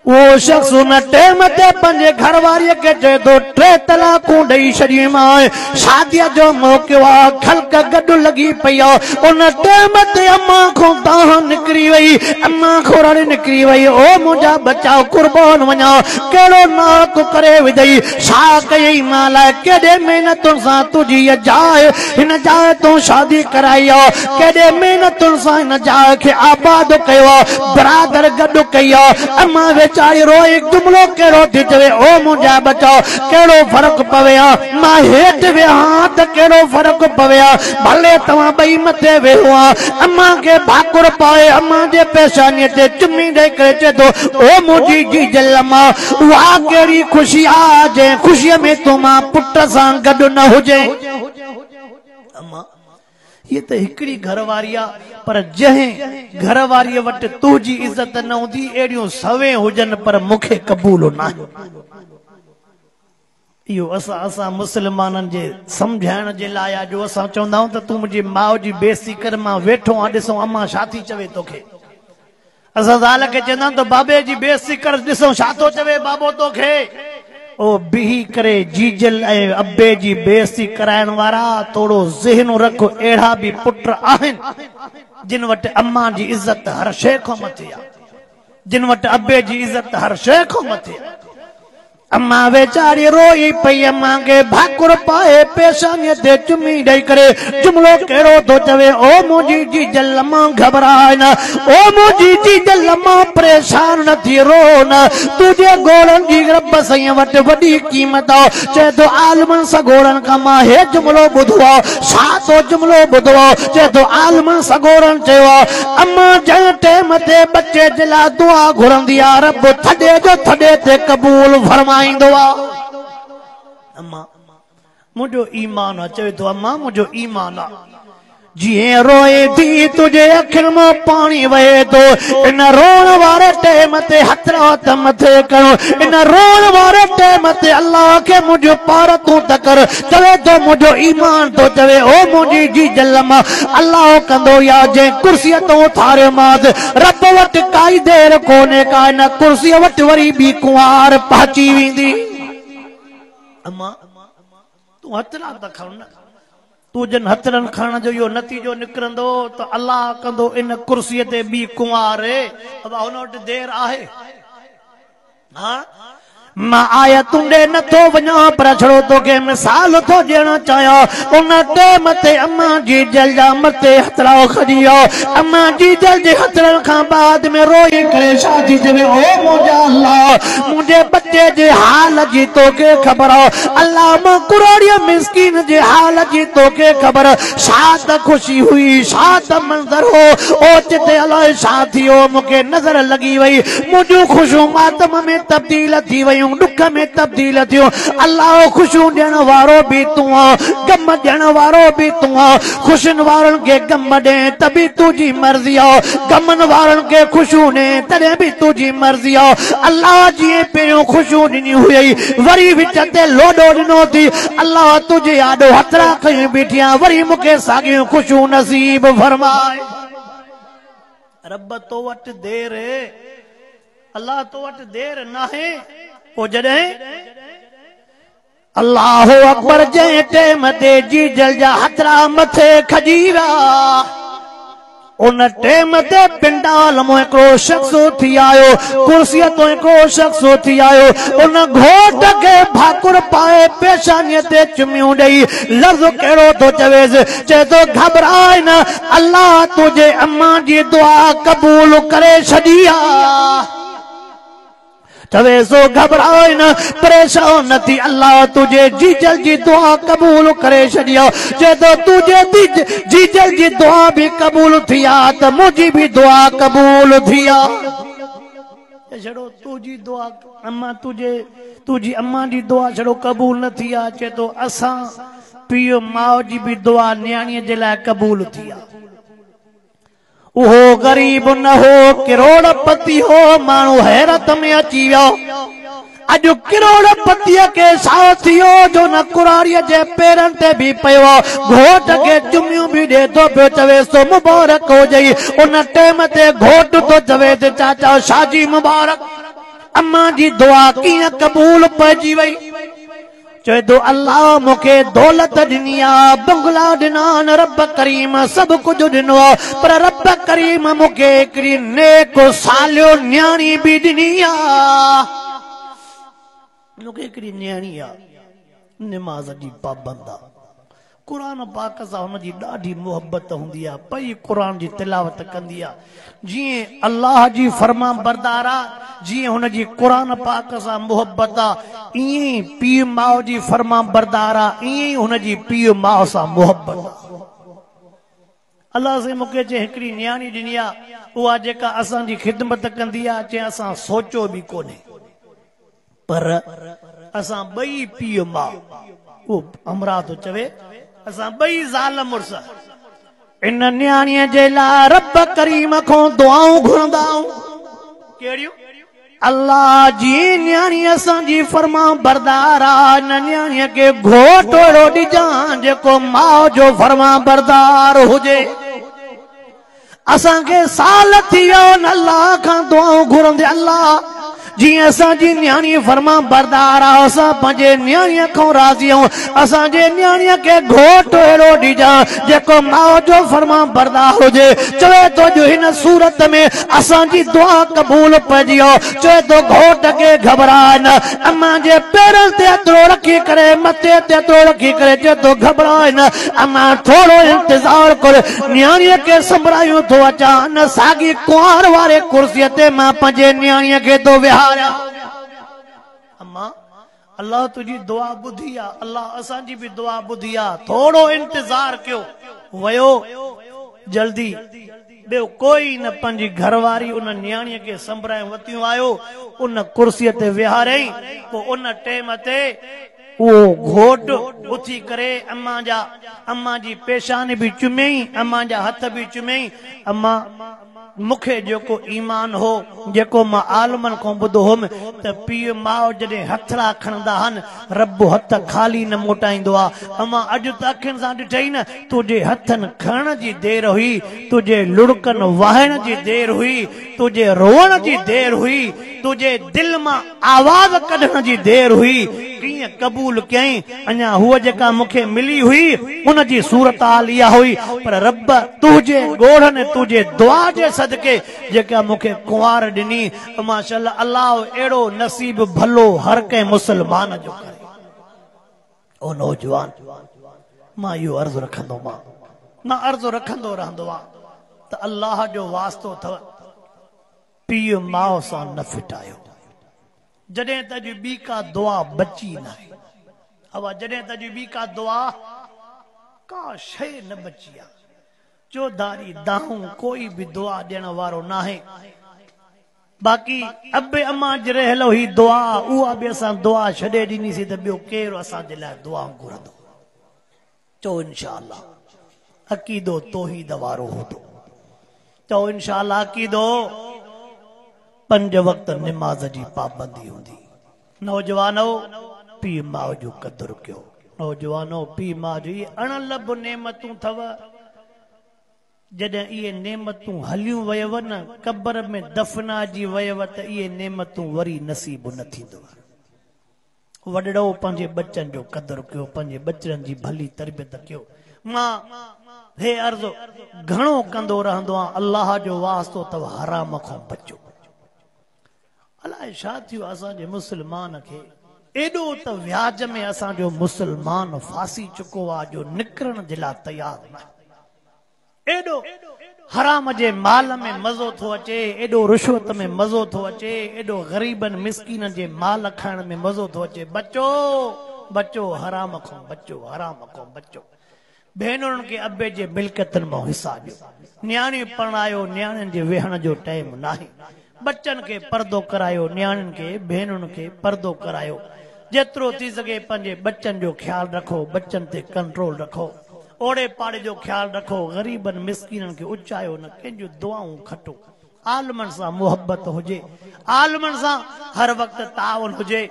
उहो शख़्स उन टेम ते पंहिंजे घरवारीअ खे चए थो, टे तलाकूं ॾेई छॾीमांइ, शादीअ जो मौक़ो आहे, ख़ल्क गॾु लॻी पई आहे। उन टेम ते अम्मा खां दाह निकिरी वई, अम्मा खां रड़ निकिरी वई, ओ मुंहिंजा बच्चा कुर्बान वञा, कहिड़ो नाक करे विधई, छा कयई मां लाइ, केॾे महिनतुनि सां तुंहिंजी इहा जाइ, हिन जाइ तूं शादी कराई आहे, केॾे महिनतुनि सां हिन जाइ खे आबाद कयो आहे, बरादर गॾु कई आहे। अम्मा वीचारी रोए जुमिलो कहिड़ो थी चवे, ओ मुंहिंजा बच्चा कहिड़ो फ़र्क़ु पवे हा, मां हेठि वेहां त कहिड़ो फ़र्क़ु पवे हा, भले तव्हां ॿई मथे वेहो हा। अम्मा खे भाकुर पाए अम्मा जे पेशानीअ ते चुमी ॾेई करे चए थो, ओ मुंहिंजी जीजल अम्मा, उहा कहिड़ी ख़ुशी आहे जंहिं ख़ुशीअ में तूं मां पुट सां गॾु न हुजे। अम्मा हीअ त हिकिड़ी घरवारी आहे, पर जंहिं घरवारीअ वटि तुंहिंजी इज़त न हूंदी, अहिड़ियूं सवे हुजनि पर मूंखे क़बूल न आहे। इहो असां असां मुस्लमाननि जे सम्झाइण जे लाइ आहे, जो असां चवंदा आहियूं त तूं मुंहिंजी माउ जी बेइज़ती कर, मां वेठो आहियां, ॾिसूं अम्मा छा थी चवे तोखे। असां ज़ाल खे चवंदा आहियूं त बाबे जी बेइज़ती कर, ॾिसूं छा थो चवे बाबो तोखे। ओ बीही करे जीजल ऐं अबे जी बेइज़ती कराइण वारा, थोरो ज़हन रख, अहिड़ा बि पुट आहिनि जिन वटि अम्मा जी इज़त हर शइ खां मथे आहे, जिन वटि अबे जी इज़त हर शइ खां मथे आहे। अम्मा वीचारी रोई पई, अम्मा खे भाकुर पाए पेशानीअ ते चुमी ॾेई करे जुमिलो कहिड़ो थो चवे, ओ मुंहिंजी जीजल अम्मा घबराए न, ओ मुंहिंजी जीजल अम्मा परेशान न थी, रो न, तुंहिंजे गोड़नि जी रब साईं वटि वॾी क़ीमत आहे। चए थो आलमनि सगोरनि खां मां हे जुमिलो ॿुधो आहे, छा थो जुमिलो ॿुधो आहे? चए थो आलमनि सगोरनि चयो आहे, अम्मा जंहिं टाइम ते बच्चे जे लाइ दुआ घुरंदी आहे, रब थॾे जो थॾे ते क़बूल फरमाईंदो आहे। अम्मा मुंहिंजो ईमान आहे, चवे थो अम्मा मुंहिंजो ईमान आहे, जीअं रोए थी तुंहिंजे अखियुनि मां पाणी वहे थो, इन रोअण वारे टाइम ते हथरा त मथे करो, इन रोअण वारे टाइम ते अल्लाह खे मुंहिंजो पारतूं त कर। चवे थो मुंहिंजो ईमान थो चवे, ओ मुंहिंजी जीजल अम्मा, अल्लाह कंदो या जंहिं कुर्सीअ तो उथारियोमांसि, रब वटि काई देरि कोन्हे का, इन कुर्सीअ वटि वरी ॿी कुंवार पहुची वेंदी। अम्मा तूं हथरा त खण न, तूं जन हथरनि खणण जो इहो नतीजो निकिरंदो त अल्लाह कंदो इन कुर्सीअ ते ॿी कुंवार, अबा हुन वटि देरि आहे। हा मां आयतुनि ॾे नथो वञा, पर छड़ो तोखे मिसाल थो ॾियणु चाहियां। उन टाइम ते अम्मा जीजल जा मथे हथरा खणी वियो, अम्मा जीजल जे हथरनि खां बाद में रोई करे छा थी चवे, ओ मुंहिंजा अल्लाह, मुंहिंजे बच्चे जे हाल जी तोखे ख़बर आहे, अल्लाह मां कुराड़ीअ मिसकीन जे हाल जी तोखे ख़बर, छा त ख़ुशी हुई, छा त मंज़र हो, ओचिते अलाए छा थी वियो, मूंखे नज़र लॻी वई, मुंहिंजूं ख़ुशियूं मातम में तब्दील थी वयूं, दुख में तब्दील थियो। अल्लाह ख़ुशियूं ॾियण वारो बि तूं आहे, गम ॾियण वारो बि तूं आहे, ख़ुशियुनि वारनि खे गम ॾे त बि तुंहिंजी मर्ज़ी आहे, गमनि वारनि खे ख़ुशियूं ॾे तॾहिं बि तुंहिंजी मर्ज़ी आहे। अल्लाह जीअं पहिरियों ख़ुशियूं ॾिनियूं हुयई, वरी विच ते लोॾो ॾिनो थी, अल्लाह तुंहिंजे आॾो हथरा खणी बीठी आहियां, वरी मूंखे साॻियूं ख़ुशियूं नसीब फरमाए। रब तो वटि देरि, अल्लाह तो वटि देरि नाहे। पोइ जॾहिं अल्लाह अकबर जंहिं टाइम ते जीजल जा हथरा मथे खजी विया, उन टाइम ते पंडाल मां हिकिड़ो शख़्स थी आयो, कुर्सीअ तो हिकिड़ो शख़्स थी आयो, उन घोट खे भाकुर पाए पेशानीअ ते चुमियूं ॾेई लफ़्ज़ कहिड़ो थो चवेसि, चए थो घबराए न, अल्लाह तुंहिंजे अम्मा जी दुआ क़बूल करे छॾी आहे। चवे सो घबराए न, परेशान न थी, अल्लाह तुझे जीजल जी दुआ कबूल करे छॾी आहे। चए थो तुंहिंजे जीजल जी दुआ बि कबूल थी आहे त मुंहिंजी बि दुआ कबूल थी आहे। छड़ो तुंहिंजी दुआ अम्मा, तुंहिंजे तुंहिंजी अम्मा जी दुआ छड़ो कबूल न थी आहे, चए थो असां पीउ माउ जी बि दुआ नियाणीअ जे लाइ कबूल थी आहे। उहो ग़रीब न हो, करोड़पति हो, माण्हू हैरत में अची वियो। अॼु करोड़पतीअ खे छा थियो जो न कुराड़ीअ जे पेरनि ते बि पियो, घोट खे चुमियूं बि ॾिए थो पियो, चवे सो मुबारक हुजई। उन टाइम ते घोट थो चवे त चाचा शादी मुबारक। امان جي دعا ڪيئن قبول پئجي وئي؟ چوي ٿو الله مون کي دولت ڏني آ، بنگلا ڏنا آهن، رب ڪريم سڀ ڪجهه ڏنو آ، پر رب ڪريم مون کي هڪڙي نيڪ صالح نياڻي به ڏني آ. مون کي هڪڙي نياڻي آ، نماز جي پابند آ، قرآن پاڪ سان هن جي ڏاڍي محبت هوندي آ، پئي قرآن جي تلاوت ڪندي آ، جيئن الله جي فرمانبردار آ، جيئن هن جي قرآن پاڪ سان محبت آ، ائين ئي پيء ماء جي فرمانبردار آ، ائين ئي هن جي پيء ماء سان محبت آ. الله سائين مون کي جنهن هڪڙي نياڻي ڏني آ، اها جيڪا اسان جي خدمت ڪندي آ، جنهن اسان سوچيو به ڪونهي. پر اسان ٻئي پيء ماء، اهو همراهه ٿو چوي، اسان ٻئي زال مڙس ان نياڻيء جي لاء رب ڪريم کان دعائون گهرندا آهيون. ڪهڙيون؟ الله جي نياڻي اسان جي فرمانبردار آ، ان نياڻيء کي گهوٽ اهڙو ڏجان جيڪو ماء جو فرمانبردار هجي. اسان کي سال ٿي ويو ان الله کان دعائون گهرندي، الله جيئن اسان جي نياڻي فرمانبردار آ، اسان پنهنجي نياڻيء کان راضي آهيون، اسان جي نياڻيء کي گهوٽ اهڙو ڏجان جيڪو ماء جو فرمانبردار هجي. چوي ٿو جو هن صورت ۾ اسان جي دعا قبول پئجي ويو. چوي ٿو گهوٽ کي گهٻراء نه، امان جي پيرن تي هٿڙو رکي ڪري، مٿي تي هٿڙو رکي ڪري چوي ٿو گهٻراء نه امان، ٿورو انتظار ڪر، نياڻيء کي سنڀرايون ٿو اچان. ان ساڳي ڪنوار واري ڪرسيء تي مان پنهنجي نياڻيء کي ٿو ويهاريان. امان، الله تنهنجي دعا ٻڌي آ، الله اسان جي به دعا ٻڌي آ، ٿورو انتظار ڪيو. ويو جلدي، ٻيو ڪوئي نه، پنهنجي گهر واري ان نياڻيء کي سنڀرائي وتيون آيو، ان ڪرسيء تي ويهاريائين. پوء ان ٽيم تي اهو گهوٽ اٿي ڪري امان جا امان جي پيشاني به چميائين، امان جا هٿ به چميائين، امان مون کي جيڪو ايمان هو، جيڪو مان عالمن کان ٻڌو هوم ته پيء ماء جڏهن هٿڙا کڻندا هن، رب هٿ خالي نه موٽائيندو آ. امان اڄ ته اکين سان ڏٺئي نه، تنهنجي هٿن کڻڻ جي دير هئي، تنهنجي لڙڪن وهائڻ جي دير هئي، تنهنجي روئڻ جي دير هئي، تنهنجي دل مان آواز ڪڍڻ جي دير هئي، ڪيئن قبول ڪيائين؟ اڃا هوء جيڪا مون کي ملي هئي، ان جي صورتحال اها هئي، پر رب تنهنجي ڳوڙهن ۽ تنهنجي دعا جي صدقي جيڪا مون کي ڪنوار ڏني، ماشاءالله الله اهڙو نصيب ڀلو هر ڪنهن مسلمان جو ڪري. او نوجوان! مان اهو عرض رکندو مان مان عرض رکندو رهندو آهيان ته الله جو واسطو اٿو، پيء ماء سان نه ڦٽايو. جڏهن ته اڄ ٻي ڪا دعا بچي ناهي. اوا جڏهن ته اڄ ٻي ڪا دعا ڪا شيء نه بچي آ. چوڌاري دانهون ڪوئي به دعا ڏيڻ وارو ناهي. باقي ابي امان جي رهيل هئي دعا اها به اسان دعا ڇڏي ڏنيسين ته ٻيو ڪير اسان جي لاء دعائون گهرندو. چئو انشاء الله عقيدو توحيد وارو هوندو. چئو انشاء الله عقيدو پنج وقت نماز جي پابندي هوندي. نوجوانو پيء ماء جو قدر ڪيو. نوجوانو پيء ماء جو اهي اڻ لڀ نعمتون اٿو. جڏهن اهي نعمتون هليون ويو نه قبر ۾ دفنائجي ويو ته اهي نعمتون وري نصيب نه ٿيندو. وڏڙو پنهنجي ٻچن جو قدر ڪيو، پنهنجي ٻچڙن جي ڀلي تربيت ڪيو. مان هي عرض گهڻو ڪندو رهندو آهيان، الله جو واسطو اٿو حرام کان بچو. الائي ڇا ٿيو اسان جي مسلمان کي، ايڏو ته وياج ۾ اسان جو مسلمان ڦاسي چڪو آهي جو نڪرڻ جي لاء تيار ناهي. ايڏو حرام جي مال ۾ مزو ٿو اچي، ايڏو رشوت ۾ مزو ٿو اچي، ايڏو غريبن مسڪينن جي مال کائڻ ۾ مزو ٿو اچي. بچو بچو حرام کان بچو، حرام کان بچو. ڀينرن کي ابي جي ملڪيتن مان حصا ڏيو. نياڻيون پرڻايو، نياڻين جي ويهڻ جو ٽائيم ناهي. ٻچن کي پردو ڪرايو، نياڻين کي ڀينرن کي پردو ڪرايو. جيترو ٿي سگهي پنهنجي ٻچن جو خيال رکو، ٻچن تي ڪنٽرول رکو. اوڙي پاڙي جو خيال رکو، غريبن مسڪينن کي اچايو نه، ڪنهن جون دعائون کٽو. عالمن سان محبت هجي، عالمن سان هر وقت تعاون هجي.